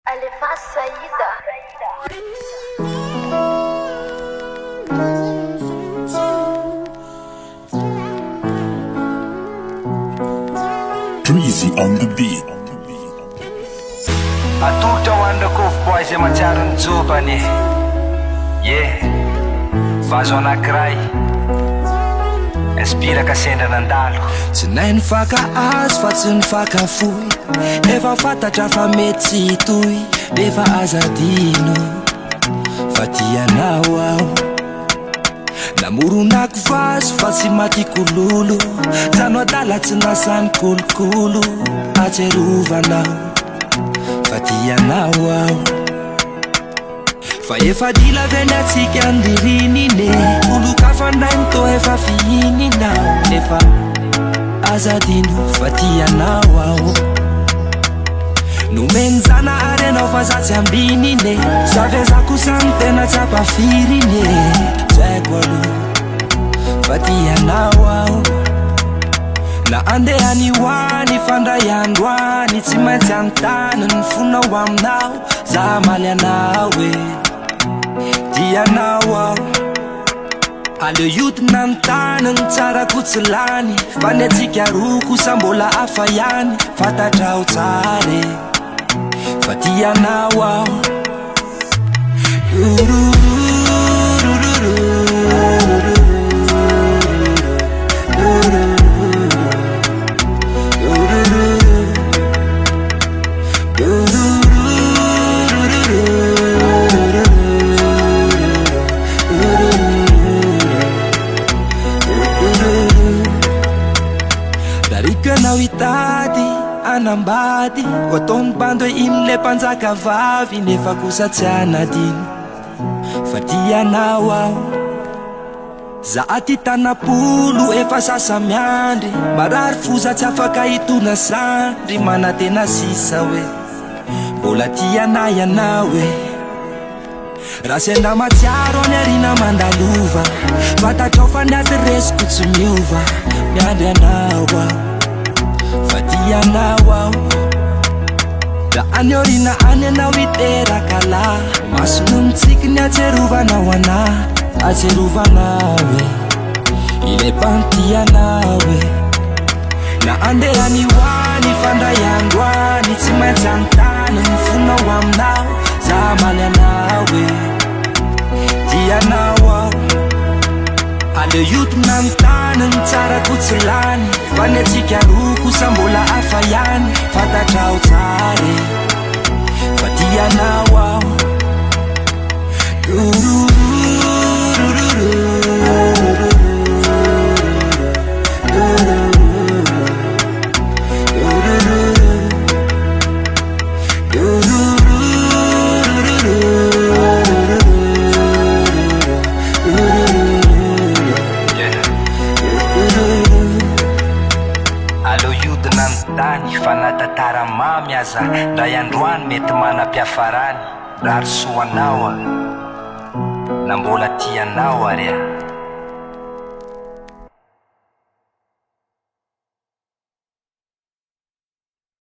Alefaso Saïda. Breezy on the beat. Atolotra ho an'ireo cowboy izay mahatsiaro ny jobany. Yeah, vazo anankiray. Inspiraka sendra nandalo. Tsy nahay nifakahazo fa tsy nifakafoy. Efa fantatra fa mety tsy hitohy. Nefa aza adino fa tia anao aho. Namoronako vazo fa tsy matiko lolo. Trano adala tsy nasany kolokolo. Ahatsiarovanao fa tia anao aho. Fa efa dila ve ny hatsiaka ny ririnina e? Olon-kafa ndray no toa efa fihininao. Nefa aza adino fa tia anao aho. Nomen'ny Zanahary anao fa za tsy ambinina e. Za ve za kosa no tena tsy ampafirina e. Tsy haiko aloha fa tia anao aho. Na andeha any ho any hifandray androany, tsy maintsy anontany ny fonao aminao. Za hamaly anao e, tia anao aho. Aleo hiodina ny tany, ny tsara ko tsy lany. Fa ny antsika roa kosa mbola hafa ihany. Fantatrao tsara e, fa tia anao aho. Rariko ianao hitady hanambady, ho ataon'ny bandy hoe iny le mpanjaka vavy, nefa kosa tsy hanadino fa tia anao aho. Za aty tanapolo efa sasa miandry, marary fo za tsy afaka hitona sandry, manantena sisa hoe mbola tia anah ianao e. Raha sendra matsiaro any aoriana mandalova, fantatrao fa ny adiresiko tsy miova, miandry anao aho fa tia anao aho. Raha any aoriana any ianao hiteraka lahy, masony mitsiky ny ahatsiarovanao anah, ahatsiarovanao e, ilay mpampitia anao e. Na andeha any ho any hifandray androany, tsy maintsy anontany ny fonao aminao, za hamaly anao e, tia anao aho. Aleo hiodina ny tany, ny tsara ko tsy lany, fa ny antsika roa kosa mbola hafa ihany. Fantatrao tsara e, fa tia anao aho. Aleo hiodina ny tany fa na tantara mamy aza ndray androany mety manam-piafarany. Rary soa anao a! Na mbola tia anao ary a!